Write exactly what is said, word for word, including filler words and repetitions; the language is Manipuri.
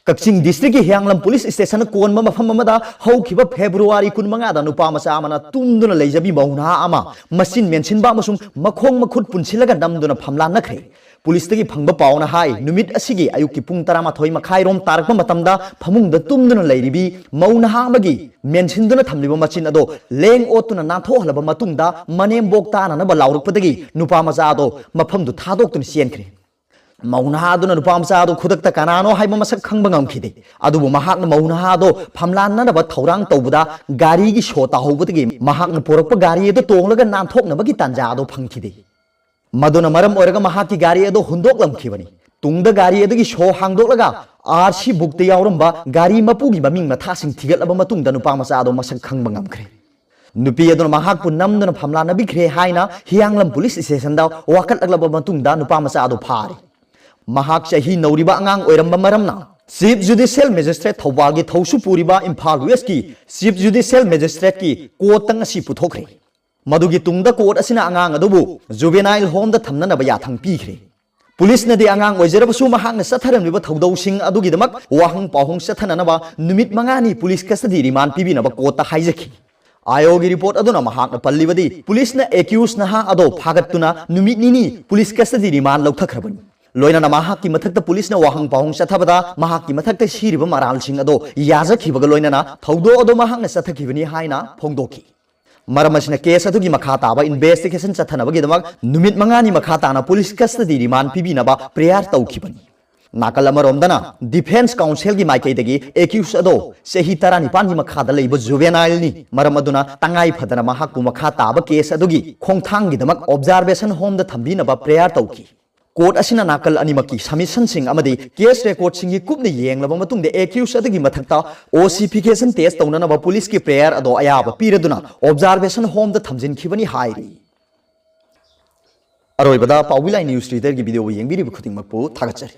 ꯀꯛꯆꯤꯡ ꯗꯤꯁꯇ꯭ꯔꯤꯛꯀꯤ ꯍꯤꯌꯥꯡꯂꯝ ꯄꯨꯂꯤꯁ ꯁ꯭ꯇꯦꯁꯟꯅ ꯀꯣꯟꯕ ꯃꯐꯝ ꯑꯃꯗ ꯍꯧꯈꯤꯕ ꯐꯦꯕ꯭ꯔꯨꯋꯥꯔꯤ ꯀꯨꯟꯃꯉꯥꯗ ꯅꯨꯄꯥ ꯃꯆꯥ ꯑꯃꯅ ꯇꯨꯝꯗꯨꯅ ꯂꯩꯖꯕꯤ ꯃꯧ ꯅꯍꯥ ꯑꯃ ꯃꯆꯤꯟ ꯃꯦꯟꯁꯤꯟꯕ ꯑꯃꯁꯨꯡ ꯃꯈꯣꯡ ꯃꯈꯨꯠ ꯄꯨꯟꯁꯤꯜꯂꯒ ꯅꯝꯗꯨꯅ ꯐꯝꯂꯥꯟꯅꯈ꯭ꯔꯦ꯫ ꯄꯨꯂꯤꯁꯇꯒꯤ ꯐꯪꯕ ꯄꯥꯎꯅ ꯍꯥꯏ, ꯅꯨꯃꯤꯠ ꯑꯁꯤꯒꯤ ꯑꯌꯨꯛꯀꯤ ꯄꯨꯡ ꯇꯔꯥꯃꯥꯊꯣꯏ ꯃꯈꯥꯏꯔꯣꯝ ꯇꯥꯔꯛꯄ ꯃꯇꯝꯗ ꯐꯃꯨꯡꯗ ꯇꯨꯝꯗꯨꯅ ꯂꯩꯔꯤꯕꯤ ꯃꯧ ꯅꯍꯥ ꯑꯃꯒꯤ ꯃꯦꯟꯁꯤꯟꯗꯨꯅ ꯊꯝꯂꯤꯕ ꯃꯆꯤꯟ ꯑꯗꯣ ꯂꯦꯡ ꯑꯣꯠꯇꯨꯅ ꯅꯥꯟꯊꯣꯛꯍꯜꯂꯕ ꯃꯇꯨꯡꯗ ꯃꯅꯦꯝꯕꯣꯛ ꯇꯥꯅꯅꯕ ꯂꯥꯎꯔꯛꯄꯗꯒꯤ ꯅꯨꯄꯥ ꯃꯆꯥ ꯑꯗꯣ ꯃꯐꯝꯗꯨ ꯊꯥꯗꯣꯛꯇꯨꯅ ꯆꯦꯟꯈ꯭ꯔꯦ꯫ ꯃꯧ ꯅꯍꯥ ꯑꯗꯨꯅ ꯅꯨꯄꯥ ꯃꯆꯥ ꯑꯗꯨ ꯈꯨꯗꯛꯇ ꯀꯅꯥꯅꯣ ꯍꯥꯏꯕ ꯃꯁꯛ ꯈꯪꯕ ꯉꯝꯈꯤꯗꯦ꯫ ꯑꯗꯨꯕꯨ ꯃꯍꯥꯛꯅ ꯃꯧ ꯅꯍꯥ ꯑꯗꯣ ꯐꯝꯂꯥꯟꯅꯅꯕ ꯊꯧꯔꯥꯡ ꯇꯧꯕꯗ ꯒꯥꯔꯤꯒꯤ ꯁꯣ ꯇꯥꯍꯧꯕꯗꯒꯤ ꯃꯍꯥꯛꯅ ꯄꯨꯔꯛꯄ ꯒꯥꯔꯤ ꯑꯗꯨ ꯇꯣꯡꯂꯒ ꯅꯥꯟꯊꯣꯛꯅꯕꯒꯤ ꯇꯥꯟꯖꯥ ꯑꯗꯨ ꯐꯪꯈꯤꯗꯦ꯫ ꯃꯗꯨꯅ ꯃꯔꯝ ꯑꯣꯏꯔꯒ ꯃꯍꯥꯛꯀꯤ ꯒꯥꯔꯤ ꯑꯗꯨ ꯍꯨꯟꯗꯣꯛꯂꯝꯈꯤꯕꯅꯤ꯫ ꯇꯨꯡꯗ ꯒꯥꯔꯤ ꯑꯗꯨꯒꯤ ꯁꯣ ꯍꯥꯡꯗꯣꯛꯂꯒ ꯑꯥꯔ ꯁꯤ ꯕꯨꯛꯇ ꯌꯥꯎꯔꯝꯕ ꯒꯥꯔꯤ ꯃꯄꯨꯒꯤ ꯃꯃꯤꯡ ꯃꯊꯥꯁꯤꯡ ꯊꯤꯒꯠꯂꯕ ꯃꯇꯨꯡꯗ ꯅꯨꯄꯥ ꯃꯆꯥ ꯑꯗꯨ ꯃꯁꯛ ꯈꯪꯕ ꯉꯝꯈ꯭ꯔꯦ꯫ ꯅꯨꯄꯤ ꯑꯗꯨꯅ ꯃꯍꯥꯛꯄꯨ ꯅꯝꯗꯨꯅ ꯐꯝꯂꯥꯟꯅꯕꯤꯈ꯭ꯔꯦ ꯍꯥꯏꯅ ꯍꯤꯌꯥꯡꯂꯝ ꯄꯨꯂꯤꯁ ꯁ꯭ꯇꯦꯁꯟꯗ ꯋꯥꯀꯠꯂꯛꯂꯕ ꯃꯇꯨꯡꯗ ꯅꯨꯄꯥ ꯃꯆꯥ ꯑꯗꯨ ꯐꯥꯔꯦ꯫ ꯃꯍꯥꯛ ꯆꯍꯤ ꯅꯧꯔꯤꯕ ꯑꯉꯥꯡ ꯑꯣꯏꯔꯝꯕ ꯃꯔꯝꯅ ꯆꯤꯐ ꯖꯨꯗꯤꯁꯤꯌꯦꯜ ꯃꯦꯖꯤꯁꯇ꯭ꯔꯦꯠ ꯊꯧꯕꯥꯜꯒꯤ ꯊꯧꯁꯨ ꯄꯨꯔꯤꯕ ꯏꯝꯐꯥꯜ ꯋꯦꯁꯀꯤ ꯆꯤꯐ ꯖꯨꯗꯤꯁꯤꯌꯦꯜ ꯃꯦꯖꯤꯁꯇ꯭ꯔꯦꯠꯀꯤ ꯀꯣꯔꯠꯇ ꯉꯁꯤ ꯄꯨꯊꯣꯛꯈ꯭ꯔꯦ꯫ ꯃꯗꯨꯒꯤ ꯇꯨꯡꯗ ꯀꯣꯔꯠ ꯑꯁꯤꯅ ꯑꯉꯥꯡ ꯑꯗꯨꯕꯨ ꯖꯨꯕꯦꯅꯥꯏꯜ ꯍꯣꯝꯗ ꯊꯝꯅꯅꯕ ꯌꯥꯊꯪ ꯄꯤꯈ꯭ꯔꯦ꯫ ꯄꯨꯂꯤꯁꯅꯗꯤ ꯑꯉꯥꯡ ꯑꯣꯏꯖꯔꯕꯁꯨ ꯃꯍꯥꯛꯅ ꯆꯠꯊꯔꯝꯂꯤꯕ ꯊꯧꯗꯧꯁꯤꯡ ꯑꯗꯨꯒꯤꯗꯃꯛ ꯋꯥꯍꯪ ꯄꯥꯎꯍꯪ ꯆꯠꯊꯅꯅꯕ ꯅꯨꯃꯤꯠ ꯃꯉꯥꯅꯤ ꯄꯨꯂꯤꯁ ꯀꯁꯇꯗꯤ ꯔꯤꯃꯥꯟ ꯄꯤꯕꯤꯅꯕ ꯀꯣꯔꯠꯇ ꯍꯥꯏꯖꯈꯤ꯫ ꯑꯥꯏ ꯑꯣꯒꯤ ꯔꯤꯄꯣꯔꯠ ꯑꯗꯨꯅ ꯃꯍꯥꯛꯅ ꯄꯜꯂꯤꯕꯗꯤ ꯄꯨꯂꯤꯁꯅ ꯑꯦꯀ꯭ꯌꯨꯁ ꯅꯍꯥ ꯑꯗꯣ ꯐꯥꯒꯠꯇꯨꯅ ꯅꯨꯃꯤꯠ ꯅꯤꯅꯤ ꯄꯨꯂꯤꯁ ꯀꯁꯇꯗꯤ ꯔꯤꯃꯥꯟ ꯂꯧꯊꯈ꯭ꯔꯕꯅꯤ꯫ ꯂꯣꯏꯅꯅ ꯃꯍꯥꯛꯀꯤ ꯃꯊꯛꯇ ꯄꯨꯂꯤꯁꯅ ꯋꯥꯍꯪ ꯄꯥꯎꯍꯪ ꯆꯠꯊꯕꯗ ꯃꯍꯥꯛꯀꯤ ꯃꯊꯛꯇ ꯁꯤꯔꯤꯕ ꯃꯔꯥꯜꯁꯤꯡ ꯑꯗꯣ ꯌꯥꯖꯈꯤꯕꯒ ꯂꯣꯏꯅꯅ ꯊꯧꯗꯣꯛ ꯑꯗꯣ ꯃꯍꯥꯛꯅ ꯆꯠꯊꯈꯤꯕꯅꯤ ꯍꯥꯏꯅ ꯐꯣꯡꯗꯣꯛꯈꯤ꯫ ꯃꯔꯝ ꯑꯁꯤꯅ ꯀꯦꯁ ꯑꯗꯨꯒꯤ ꯃꯈꯥ ꯇꯥꯕ ꯏꯟꯚꯦꯁꯇꯤꯒꯦꯁꯟ ꯆꯠꯊꯅꯕꯒꯤꯗꯃꯛ ꯅꯨꯃꯤꯠ ꯃꯉꯥꯅꯤ ꯃꯈꯥ ꯇꯥꯅ ꯄꯨꯂꯤꯁ ꯀꯁꯇꯗꯤ ꯔꯤꯃꯥꯟ ꯄꯤꯕꯤꯅꯕ ꯄ꯭ꯔꯦꯌꯔ ꯇꯧꯈꯤꯕꯅꯤ꯫ ꯅꯥꯀꯜ ꯑꯃꯔꯣꯝꯗꯅ ꯗꯤꯐꯦꯟꯁ ꯀꯥꯎꯟꯁꯤꯜꯒꯤ ꯃꯥꯏꯀꯩꯗꯒꯤ ꯑꯦꯀ꯭ꯌꯨꯁ ꯑꯗꯣ ꯆꯍꯤ ꯇꯔꯥꯅꯤꯄꯥꯟꯒꯤ ꯃꯈꯥꯗ ꯂꯩꯕ ꯖꯨꯕꯦꯅꯥꯏꯜꯅꯤ, ꯃꯔꯝ ꯑꯗꯨꯅ ꯇꯉꯥꯏ ꯐꯗꯅ ꯃꯍꯥꯛꯄꯨ ꯃꯈꯥ ꯇꯥꯕ ꯀꯦꯁ ꯑꯗꯨꯒꯤ ꯈꯣꯡꯊꯥꯡꯒꯤꯗꯃꯛ ꯑꯣꯕꯖꯥꯔꯕꯦꯁꯟ ꯍꯣꯝꯗ ꯊꯝꯕꯤꯅꯕ ꯄ꯭ꯔꯦꯌꯔ ꯇꯧꯈꯤ꯫ ꯀꯣꯔꯠ ꯑꯁꯤꯅ ꯅꯥꯀꯜ ꯑꯅꯤꯃꯛꯀꯤ ꯁꯕꯃꯤꯁꯟꯁꯤꯡ ꯑꯃꯗꯤ ꯀꯦꯁ ꯔꯦꯀꯣꯔꯗꯁꯤꯡꯒꯤ ꯀꯨꯞꯅ ꯌꯦꯡꯂꯕ ꯃꯇꯨꯡꯗ ꯑꯦꯀ꯭ꯌꯨꯁ ꯑꯗꯨꯒꯤ ꯃꯊꯛꯇ ꯑꯣꯁꯤꯐꯤꯀꯦꯁꯟ ꯇꯦꯁ ꯇꯧꯅꯅꯕ ꯄꯨꯂꯤꯁꯀꯤ ꯄ꯭ꯔꯦꯌꯔ ꯑꯗꯣ ꯑꯌꯥꯕ ꯄꯤꯔꯗꯨꯅ ꯑꯣꯕꯖꯥꯔꯕꯦꯁꯟ ꯍꯣꯝꯗ ꯊꯝꯖꯤꯟꯈꯤꯕꯅꯤ ꯍꯥꯏꯔꯤ꯫ ꯑꯔꯣꯏꯕꯗ ꯄꯥꯎꯕꯤ ꯂꯥꯏ ꯅ꯭ꯌꯨꯁ ꯔꯤꯗꯔꯒꯤ ꯚꯤꯗꯤꯑꯣ ꯌꯦꯡꯕꯤꯔꯤꯕ ꯈꯨꯗꯤꯡꯃꯛꯄꯨ ꯊꯥꯒꯠꯆꯔꯤ꯫